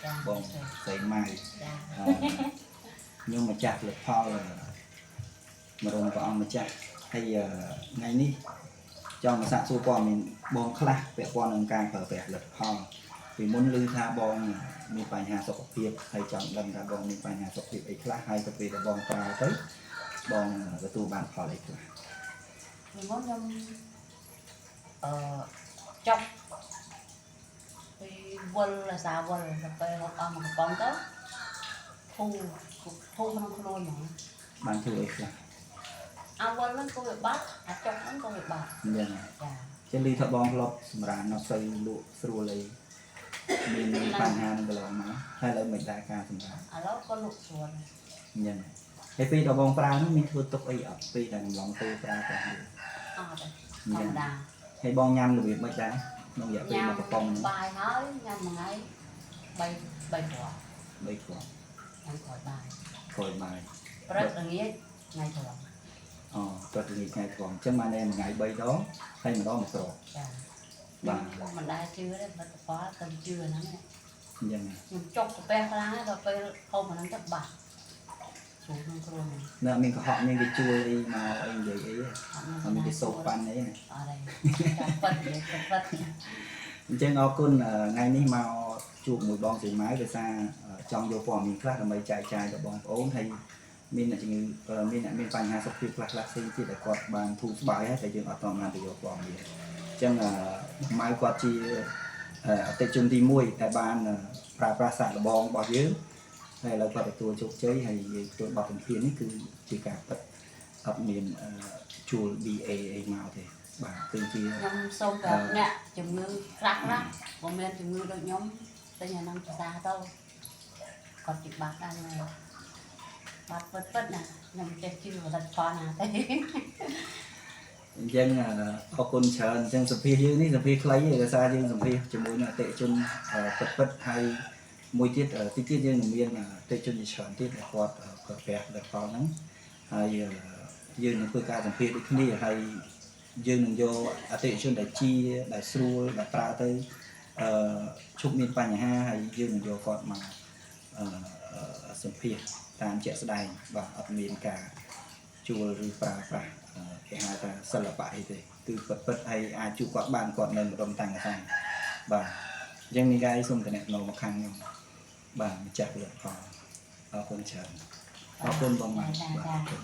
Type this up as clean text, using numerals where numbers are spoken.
ចា បងស្រីម៉ៅ ចា អឺខ្ញុំម្ចាស់ផលិតផលមរងព្រះអង្គម្ចាស់ហើយថ្ងៃនេះចង់មកសាកសួរព័ត៌មានបងខ្លះពាក់ព័ន្ធនឹងការប្រើប្រាស់ផលិតផលពីមុនឮថាបងមានបញ្ហាសុខភាពហើយចង់ដឹងថាបងមានបញ្ហាសុខភាពអីខ្លះហើយទៅពេលដែលបងប្រើទៅបងទទួលបានផលអីខ្លះ ពីមុនខ្ញុំអឺចប់ពីវិលអាសាវិលទៅពេលហូបអស់មួយកំប៉ុងទៅធូរធូរក្នុងខ្លួនហ្មង បានធ្វើអីខ្លះ អាវិលហ្នឹងក៏វាបាត់អាចុកហ្នឹងក៏វាបាត់ អញ្ចឹង ចា ចឹងឮថាបងធ្លាប់សម្រានអត់សូវលក់ស្រួលអីមានបញ្ហានឹងកន្លងមកហើយឥឡូវមិនដែរការសម្រាន ឥឡូវក៏លក់ស្រួល អញ្ចឹងហើយពេលដល់បងប្រើនោះមានធ្វើទុកអីអត់ពេលដែលកំឡុងពេលប្រើប្រាស់វា អត់ទេធម្មតា ហើយបងញ៉ាំរបៀបម៉េចដែរក្នុងរយៈពេល ញ៉ាំ មួយកំប៉ុងហ្នឹង បាយហើយញ៉ាំមួយថ្ងៃ3 3គ្រាប់ 3គ្រាប់ ញ៉ាំក្រោយបាយ ក្រោយបាយ ព្រឹកល្ងាចថ្ងៃត្រង់ អូគាត់ល្ងាចថ្ងៃត្រង់អញ្ចឹងបានតែមួយថ្ងៃ3ដងហើយម្ដងមួយគ្រាប់ ចា បាទ មិនដែលជឿទេផលិតផលទៅជឿហ្នឹងឯង អញ្ចឹង ខ្ញុំចុកកាពះខ្លាំងហើយដល់ពេលហូបអាហ្នឹងទៅបាត់ស្រួលក្នុងខ្លួនហ្នឹង នៅអត់មានកុហកមានគេជួលអីមកអីនិយាយអីទេអត់មានគេសូកប៉ាន់អីណា អត់ទេចាំប៉ិតនិយាយប៉ិត អញ្ចឹងអរគុណថ្ងៃនេះមកជួបមួយបងស្រីម៉ៅដោយសារចង់យកព័ត៌មានខ្លះដើម្បីចែកចាយដល់បងប្អូនហើយមានអ្នកជំងឺមានអ្នកមានបញ្ហាសុខភាពខ្លះខ្លះផ្សេងទៀតដែលគាត់បានធូរស្បើយហើយតែយើងអត់ទាន់បានទៅយកព័ត៌មានអញ្ចឹងម៉ៅគាត់ជាអតិថិជនទី1ដែលបានប្រើប្រាស់សាកល្បងរបស់យើងហើយឥឡូវគាត់ទទួលជោគជ័យហើយយើងទទួលបទសម្ភាសន៍នេះគឺជាការពិតអត់មានជួល BA អីមកទេបាទគឺជា ខ្ញុំសូមប្រាប់អ្នកជំងឺខ្លះខ្លះបើមានជំងឺដូចខ្ញុំទិញអាហ្នឹងភាសាទៅគាត់ជិះបាត់ដែរណាបាត់ពិតពិតណាខ្ញុំចេះជឿផលិតផលណាទេ អញ្ចឹងអរគុណច្រើនអញ្ចឹងសម្ភាសយើងនេះសម្ភាសខ្លីទេដោយសារយើងសម្ភាសជាមួយនឹងអតិថិជនពិតពិតៗហើយមួយទៀតតិចទៀតយើងនឹងមានអតិថិជនជាច្រើនទៀតដែលគាត់ប្រើប្រាស់ផលិតផលហ្នឹងហើយយើងនឹងធ្វើការសម្ភាសដូចគ្នាហើយយើងនឹងយកអតិថិជនដែលជាដែលស្រួលដែលប្រើទៅអឺឈប់មានបញ្ហាហើយយើងនឹងយកគាត់មកអឺសម្ភាសតាមជាក់ស្ដែងបាទអត់មានការជួលឬប្រើប្រាស់គេហៅថាសិល្បៈអីទេគឺពិតពិតហើយអាចជួបគាត់បានគាត់នៅម្ដុំតាំងកសាងបាទអញ្ចឹងនេះកាយសូមតំណមកខាងខ្ញុំបាទម្ចាស់ផលិតផលអរគុណច្រើនអរគុណបងម៉ាក់បាទ ចា អរគុណ